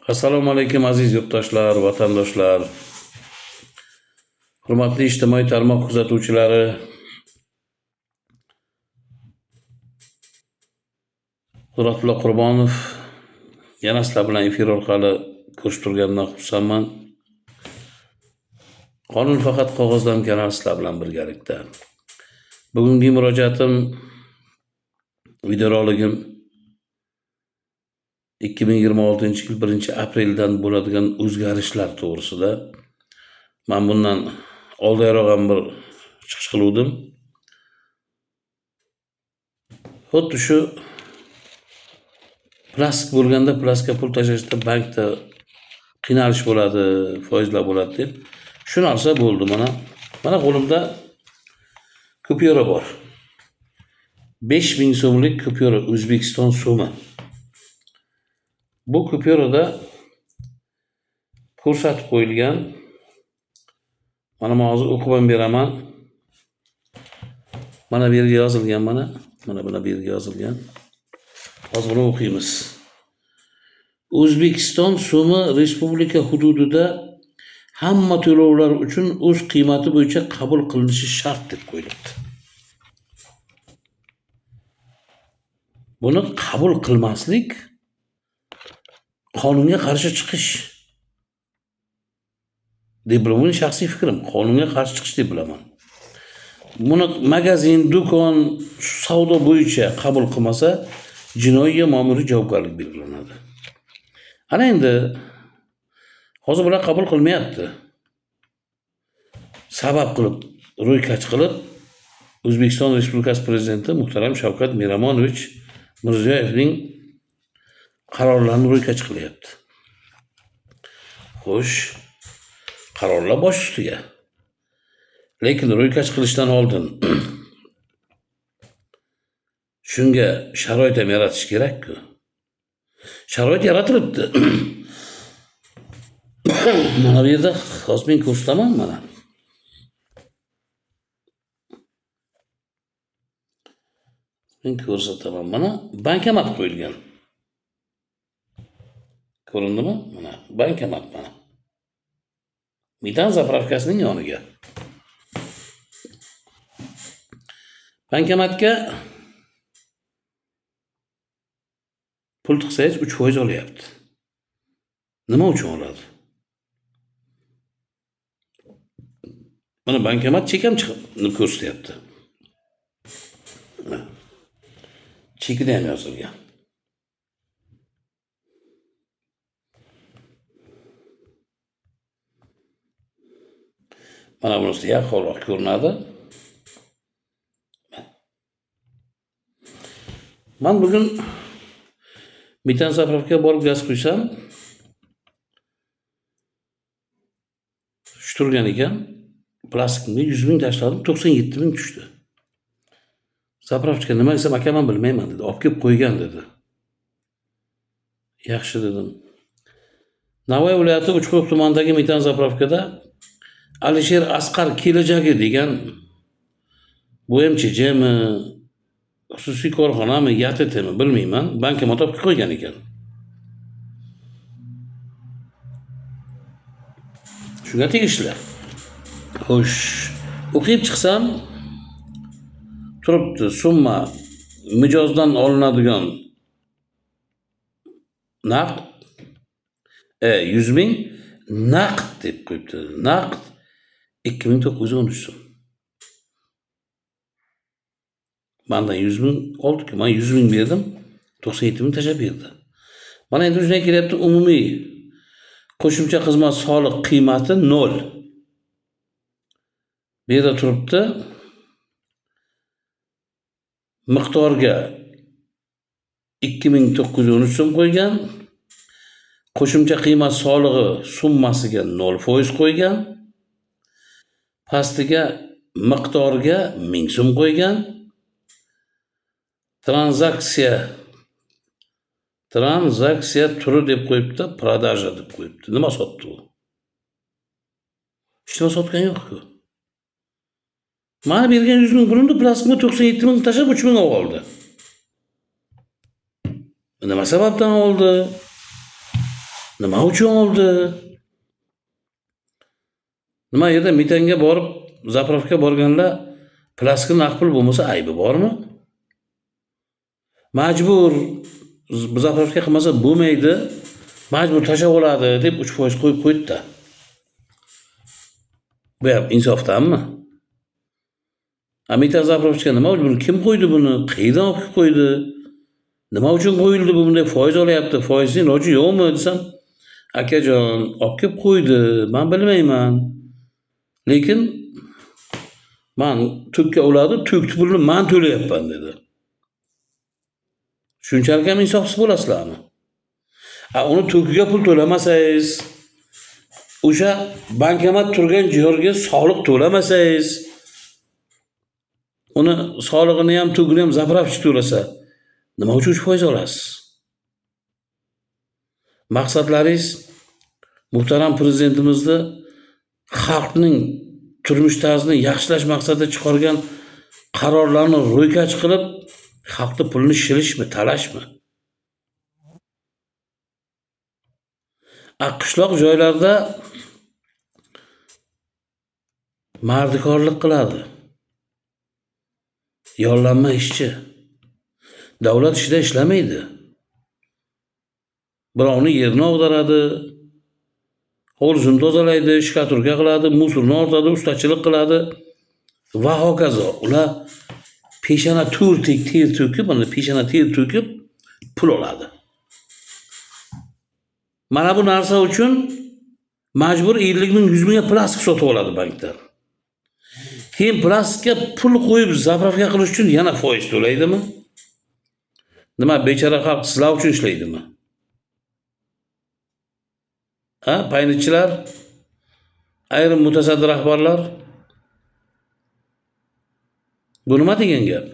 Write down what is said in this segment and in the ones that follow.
Assalomu alaykum aziz yurtdoshlar, vatandoshlar. Hurmatli ijtimoiy tarmoq kuzatuvchilari. Qudratullo Qurbonov yana sizlar bilan efir orqali ko'rishib turganimdan xursandman. Qonun faqat qog'ozdan kanali sizlar bilan birgalikda. Bugungi murojaatim, videoroligim 2026-yil 1-apreldan bo'ladigan o'zgarishlar to'g'risida. Men bundan oldinroq ham bir chiqish qiluvdim. Xuddi shu plastik bo'lganda plastikka pul tashlashda bankda qiynalish bo'ladi, foizlar bo'ladi deb. Shu narsa bo'ldi mana. Mana qo'limda kupyura bor. 5000 so'mlik kupyura, O'zbekiston so'mi. Bu kupyurada ko'rsatib qo'yilgan. Mana men hozir o'qib ham beraman. Mana bu yerga yozilgan mana. Mana buni bu yerga yozilgan. Hozir buni o'qiymiz. O'zbekiston so'mi respublika hududida hamma to'lovlar uchun o'z qiymati bo'yicha qabul qilinishi shart deb qo'yilibdi. Buni qabul qilmaslik qonunga qarshi chiqish deb bilaman. Buni shaxsiy fikrim, qonunga qarshi chiqish deb bilaman. Buni magazin, do'kon, savdo bo'yicha qabul qilmasa, jinoiy va ma'muriy javobgarlik belgilanadi. Ana endi hozir bular qabul qilmayapti. Sabab qilib, ro'ykach qilib O'zbekiston Respublikasi Prezidenti muhtaram Shavkat Miromonovich Mirziyoyevning qarorlarini ro'ykach qilyapti. Xo'sh, qarorlar bosh ustiga. Lekin ro'ykach qilishdan oldin shunga sharoit ham yaratish kerak-ku. Sharoit yaratilibdi. Mana bu yerda hozir men ko'rsataman mana. Men ko'rsataman. Mana bankomat qo'yilgan. Ko'rindimi? Mana bankomat mana. Metan zapravkasining yoniga. Bankomatga pul tiqsangiz 3% olyapti. Nima uchun oladi? Mana bankomat chek ham chiqib ko'rsatyapti. Chekida ham yozilgan. Mana bunisi yaqqolroq ko'rinadi. Men bugun metan zapravkaga borib gaz quysam, shu turgan ekan. Plastikni 100 ming tashladim, 97 ming tushdi. Zapravchika nima desam, aka men bilmayman dedi. Olib kelib qo'ygan dedi. Yaxshi dedim. Navoiy viloyati Uchquduq tumanidagi metan zapravkada Alisher Asqar kelajagi degan bu MCJmi, xususiy korxonami, YTTmi bilmayman, bankomat olib qo'ygan ekan. Shunga tegishli. Xo'sh, o'qib chiqsam turibdi, summa mijozdan olinadigan naqd 100 ming naqd deb qo'yibdi. Naqd 2913 so'm. Mendan 100 ming oldi-ku, men 100 ming berdim, 97 ming tashlab berdi. Mana endi shunday kelyapti, umumiy qo'shimcha xizmat soliq qiymati 0. Bu yerda turibdi miqdorga 2913 so'm qo'ygan, qo'shimcha qiymat solig'i summasiga 0% qo'ygan, pastiga miqdorga 1000 so'm qo'ygan, tranzaksiya turi deb qo'yibdi, продажа deb qo'yibdi. Nima sotdi u? Hech nima sotgan yo'q-ku. Mana bergan 100 ming pulimni plastikni 97 ming tashlab 3 ming oldi. Nima sababdan oldi? Nima uchun oldi? Nima yerda metanga borib, zapravka borganlar plastik naqd pul bo'lmasa aybi bormi? Majbur zapravka qilmasa bo'lmaydi, majbur tashlab oladi deb 3% qo'yib qo'ydi-da. Bu ham insofdanmi? Metan zapravka nima uchun buni kim qo'ydi buni? Qayerdan olib qo'ydi? Nima uchun qo'yildi bu bunday foiz olyapti? Foizni iloji yo'qmi desam, akajon olib kelib qo'ydi, men bilmayman. Lekin men to'kka uladi, to'kdi pulni men to'layapman dedi. Shunchalik ham insofsiz bo'lasizlarmi? Uni to'kiga pul to'lamasangiz, o'sha bankomat turgan joyga soliq to'lamasangiz, uni solig'ini ham to'kini ham zapravchi to'lasa, nima uchun 3% olasiz? Maqsadlaringiz muhtaram prezidentimizni xalqning turmush tarzini yaxshilash maqsadida chiqargan qarorlarni ro'ykach qilib, xalqni pulini shilishmi, talashmi? Qishloq joylarda mardikorlik qiladi. Yollanma ishchi. Davlat ishida ishlamaydi. Birovni yerini og'daradi, hovlisini tozalaydi, shkaturka qiladi, musorni ortadi, ustachilik qiladi va hokazo. Ular peshana ter to'kib, mana peshana ter to'kib pul oladi. Mana bu narsa uchun majbur 50 ming, 100 mingga plastik sotib oladi bankdan. Keyin plastikka pul qo'yib zapravka qilish uchun yana foiz to'laydimi? Nima bechora xalq sizlar uchun ishlaydimi? Ha, paynichilar, ayrim mutasaddi rahbarlar, bu nima degan gap?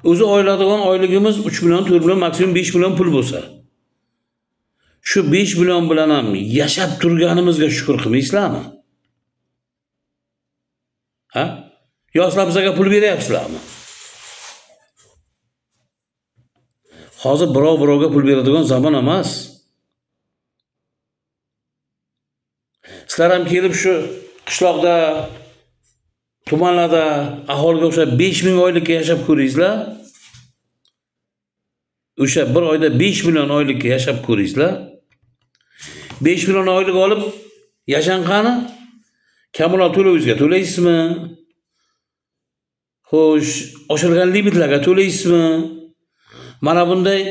O'zi oyladigan oyligimiz 3 million, 4 million, maksimum 5 million pul bo'lsa, shu 5 million bilan ham yashab turganimizga shukr qilmaysizlarmi? Ha? Yo sizlar bizga pul beryapsizlarmi? Hozir birov birovga pul beradigan zamon emas. Sizlar ham kelib shu qishloqda, tumanlarda aholiga o'xshab 5 ming oylikka yashab ko'ringizlar. O'sha bir oyda 5 million oylikka yashab ko'ringizlar. 5 million oylik olib yashan qani? Kommunal to'lovingizga to'laysizmi? Xo'sh, oshirilgan limitlarga to'laysizmi? Mana bunday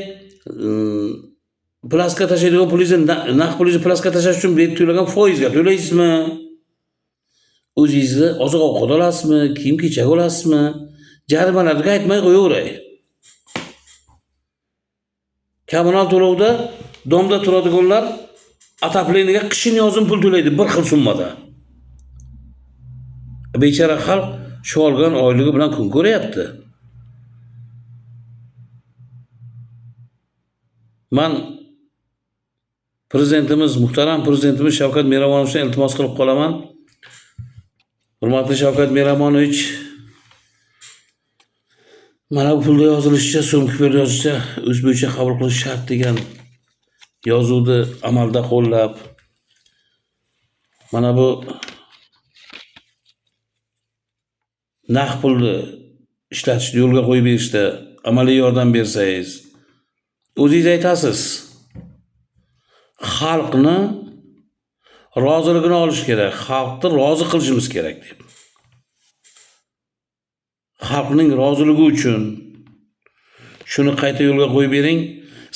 plastika tashlaydigan pulingizni, naqd pulingizni plastika tashlash uchun berib to'lagan foizga to'laysizmi? O'zingizni oziq-ovqat olasizmi, kiyim-kechak olasizmi? Jarimalarga aytmay qo'yaveray. Kommunal to'lovda domda turadiganlar atopleniyaga qishin yozin pul to'laydi bir xil summada. Bechora xalq shu olgan oyligi bilan kun ko'ryapti. Man prezidentimiz, muhtaram prezidentimiz Shavkat Miromonovichdan iltimos qilib qolaman. Hurmatli Shavkat Miromonovich, mana bu pulda yozilishicha, so'm kupyurda yozilishicha o'z bo'yicha qabul qilish shart degan yozuvni amalda qo'llab, mana bu naqd pulni ishlatishni yo'lga qo'yib berishda amaliy yordam bersangiz, o'zingiz aytasiz, xalqni roziligini olish kerak, xalqni rozi qilishimiz kerak deb. Xalqning roziligi uchun shuni qayta yo'lga qo'yib bering.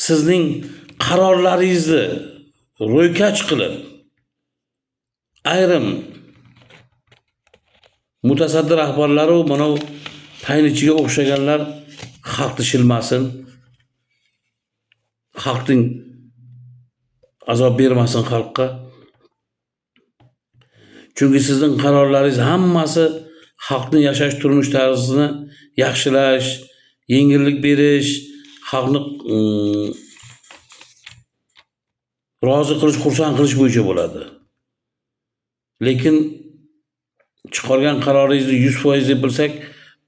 Sizning qarorlaringizni ro'ykach qilib, ayrim mutasaddi rahbarlaru mana bu paynichiga o'xshaganlar xalqni shilmasin, xalqning azob bermasin xalqqa. Chunki sizning qarorlaringiz hammasi xalqning yashash turmush tarzini yaxshilash, yengillik berish, xalqni rozi qilish, xursand qilish bo'yicha bo'ladi. Lekin chiqargan qaroringizni 100% deb bilsak,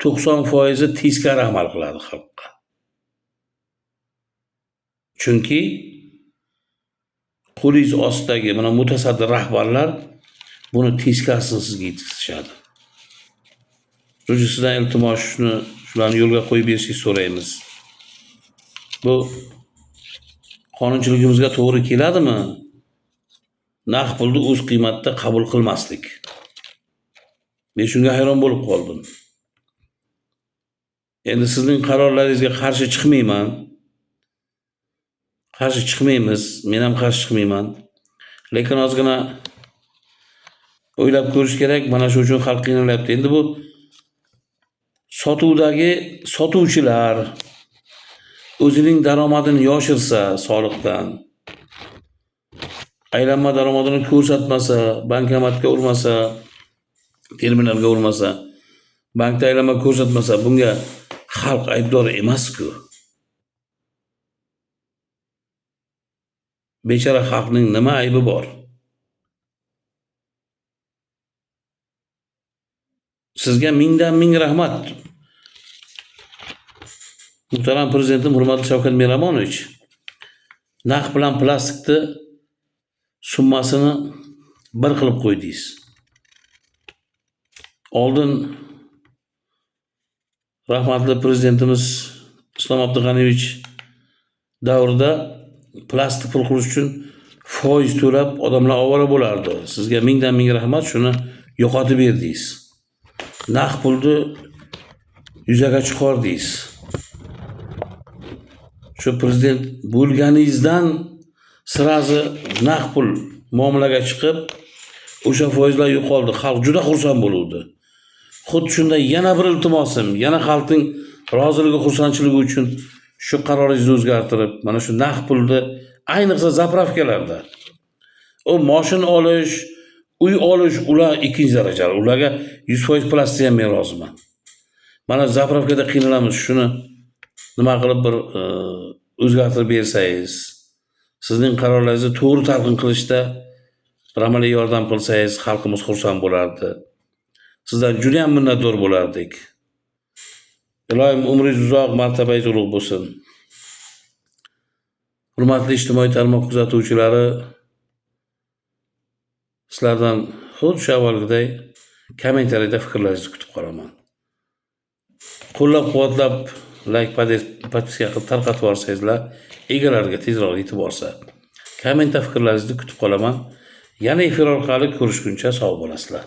90% teskari amal qiladi xalqqa. Chunki Qo'lingiz ostidagi mana mutasaddi rahbarlar buni teskarisini sizga yetkazishadi. Shuning uchun sizdan iltimos, shularni yo'lga qo'yib berishingizni so'raymiz. Bu qonunchiligimizga to'g'ri keladimi? Naqd pulni o'z qiymatida qabul qilmaslik. Men shunga hayron bo'lib qoldim. Endi sizning qarorlaringizga qarshi chiqmayman. Qarshi chiqmaymiz, men ham qarshi chiqmayman. Lekin ozgina o'ylab ko'rish kerak, mana shu uchun xalq qiynalyapti. Endi bu sotuvdagi sotuvchilar o'zining daromadini yoshirsa soliqdan, aylanma daromadini ko'rsatmasa, bankomatga urmasa, terminalga urmasa, bankda aylanma ko'rsatmasa, bunga xalq aybdor emas-ku. Bechora xalqning nima aybi bor? Sizga mingdan ming rahmat. Muhtaram prezidentim, hurmatli Shavkat Miromonovich, naqd bilan plastikni summasini bir qilib qo'ydingiz. Oldin rahmatli prezidentimiz Islom Abdug'aniyevich davrida plastik pul qilish uchun foiz to'lab odamlar ovora bo'lardi. Sizga mingdan ming rahmat, shuni yo'qotib berdingiz. Naqd pulni yuzaga chiqardingiz. Shu prezident bo'lganingizdan sirazi naqd pul muomalaga chiqib, o'sha foizlar yo'qoldi. Xalq juda xursand bo'luvdi. Xuddi shunday yana bir iltimosim, yana xalqning roziligi, xursandchiligi uchun shu qaroringizni o'zgartirib, mana shu naqd pulni ayniqsa zapravkalarda o moshin olish, uy olish ular ikkinchi darajali. Ularga 100% plastik ham men roziman. Mana zapravkada qiynalamiz, shuni nima qilib bir o'zgartirib bersangiz, sizning qarorlaringizni to'g'ri talqin qilishda bir amaliy yordam qilsangiz, xalqimiz xursand bo'lardi. Sizdan juda ham minnatdor bo'lardik. Iloyim umringiz uzoq, martabangiz ulug' bo'lsin. Hurmatli ijtimoiy tarmoq kuzatuvchilari, sizlardan xuddi shu avvalgiday kommentariyada fikrlaringizni kutib qolaman. Qo'llab-quvvatlab, like, podpiska qilib tarqatib yuborsangizlar, egalariga tezroq yetib borsa. Kommentda fikrlaringizni kutib qolaman. Yana efir orqali ko'rishguncha sog' bo'lasizlar.